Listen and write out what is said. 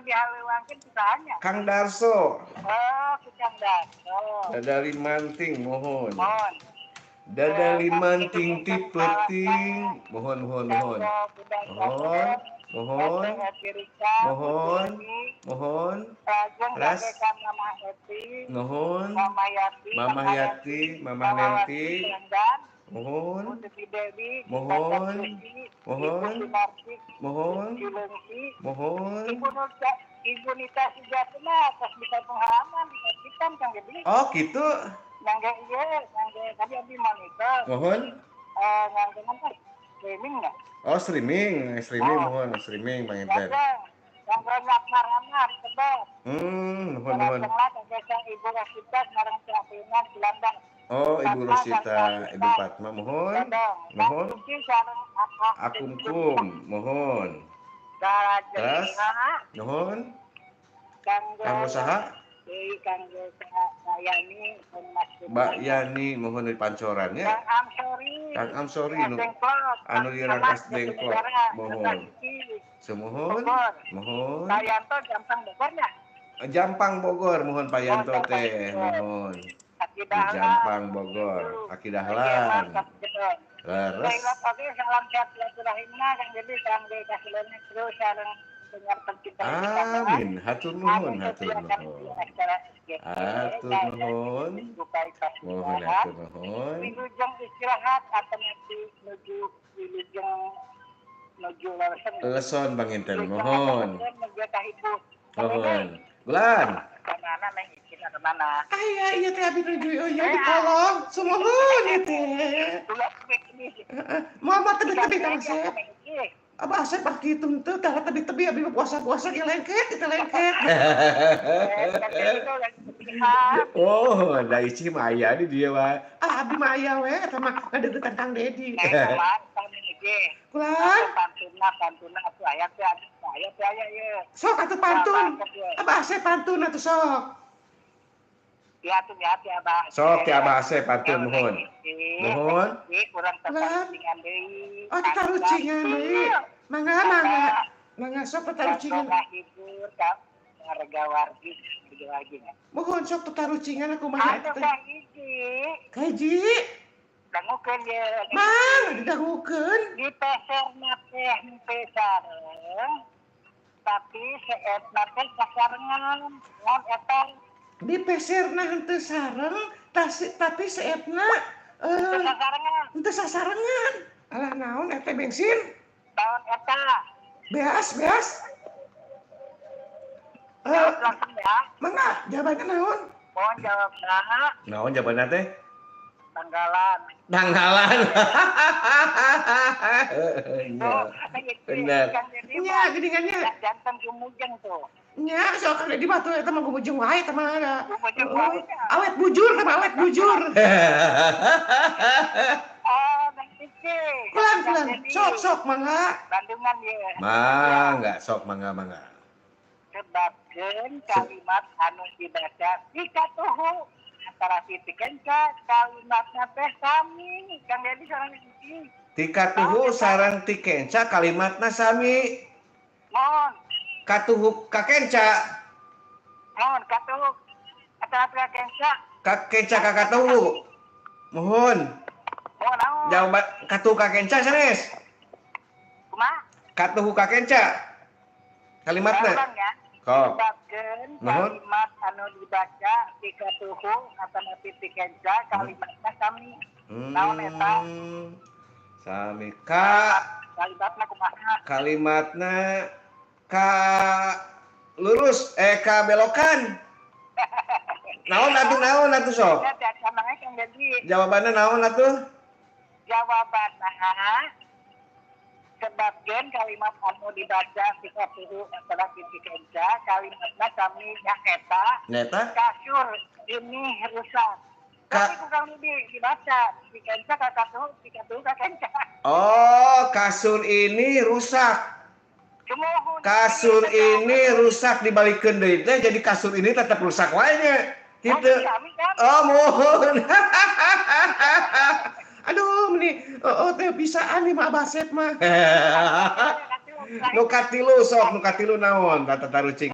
dihaleuwangkeun usahanya. Kang Darso. Oh, ku Kang Darso. Dadali manting mohon. Mohon. Dadali manting ti peuting. Mohon mohon mohon. Mohon. Mohon. Mohon. Mohon. Ras. Mohon. Mama Yati, Mama Nenti. Mohon. Mohon. Mohon. Mohon. Mohon. Ibu Nita Sujatna tos bisa pengalaman di Pacitan Kang Dedi. Oh, gitu. Ngangge ieu, ngangge tadi abdi monitor. Mohon. Ngangge teh streaming ya? Oh, streaming, streaming mohon, streaming Bang Enter. Kanggo ngamarana di Tebet. Mohon mohon. Ibu Rosita sareng Safingan Cilandak. Oh, Ibu Rosita, Ibu Fatma mohon. Mohon. Akum kum, mohon. Terus, mohon. Kanggo saha? Kanggo Yani, Mbak Yani mohon di Pancoran ya. Kang Amsori. Kang Amsori nu anu di Rangkas Dengklok mohon. Semohon, mohon. Pak Yanto Jampang Bogor ya? Jampang Bogor mohon Pak Yanto teh mohon. Di Jampang Bogor, Aki Dahlan. Leres. Oke, salam sehat silaturahimna Kang Dedi kangge kasilana terus sareng dengar pencipta. Amin, hatur nuhun, hatur nuhun. Hatur nuhun. Mohon hatur nuhun. Wilujeng istirahat atau nanti nuju wilujeng nuju leson. Leson Bang Inten, mohon. Mohon. Bulan. Kemana neng izin kemana? Aya iya teh abi nuju oh iya ditolong. Sumuhun ieu teh. Mama tebih-tebih Kang Asep. Abah Asep ah kitu henteu tah tebih-tebih abi puasa-puasa ge lengket kita lengket. Oh, da ici mah aya di dieu wae. Ah abdi mah aya we eta mah ngadeukeutan Kang Dedi. Kulan. Pantuna pantuna atuh aya teh aya teh aya ieu. Sok atuh pantun. Abah Asep pantun atuh sok. Ya atuh ya ti Abah. Sok ti Abah Asep pantun mohon. Mohon. Kurang tatarucingan deui. Oh, tatarucingan deui. Mangga mangga. Mangga sok tatarucingan. Hibur ka warga wargi, warga wargi. Mohon sok tatarucingan kumaha eta teh. Kahiji. Kahiji. Dangukeun ye. Mang, didangukeun. Di peserna teh henteu sareng. Tapi seetna teh sasarengan ngan eta. Di peserna henteu sareng, tapi seetna henteu sasarengan. Alah naon eta bensin? Naon eta? Beas, beas. Langsung ya. Mangga, jawabanna naon? Mohon jawabna. Naon jawabanna teh? Tanggalan. Tanggalan. Iya. Bener. Nya geuningannya. Jantan gumujeng tuh. Nya sok Kang Dedi mah tuh eta mah gumujeng wae eta mah. Awet bujur eta mah awet bujur. Oh, Bang Cici. Kulan kulan. Sok sok mangga. Bandungan ye. Mangga sok mangga mangga. Sebabkeun kalimat anu dibaca dikatuhu antara titik kenca kalimatna teh sami Kang Dedi sareng Cici. Tikatuhu sareng ti kenca kalimatna sami. Mohon. Katuhu ka kenca. Mohon katuhu antara ka kenca. Ka kenca ka katuhu. Mohon. Mohon naon? Jawaban katuhu ka kenca sanes. Kumaha? Katuhu ka kenca. Kalimatna. Kok. Sebabkeun kalimat anu dibaca dikatuhu atanapi ti kenca kalimatna sami. Naon eta? Sami ka kalimatna kumaha? Kalimatna ka lurus ka belokan. Naon atuh sok? Jawabanna naon atuh? Jawabanna sebabkeun kalimat anu dibaca dikatuhu antara ti kenca kalimatna sami nyaeta nyaeta kasur ini rusak. Tapi kurang lebih dibaca ti kenca ka katuhu ti katuhu ka kenca. Oh, kasur ini rusak. Kasur ini rusak dibalikeun deui teh jadi kasur ini tetap rusak wae nya. Gitu. Oh, mohon. Aduh, meni oh teh bisaan nih mah Abah Asep mah. Nu katilu sok, nu katilu naon tata tarucing.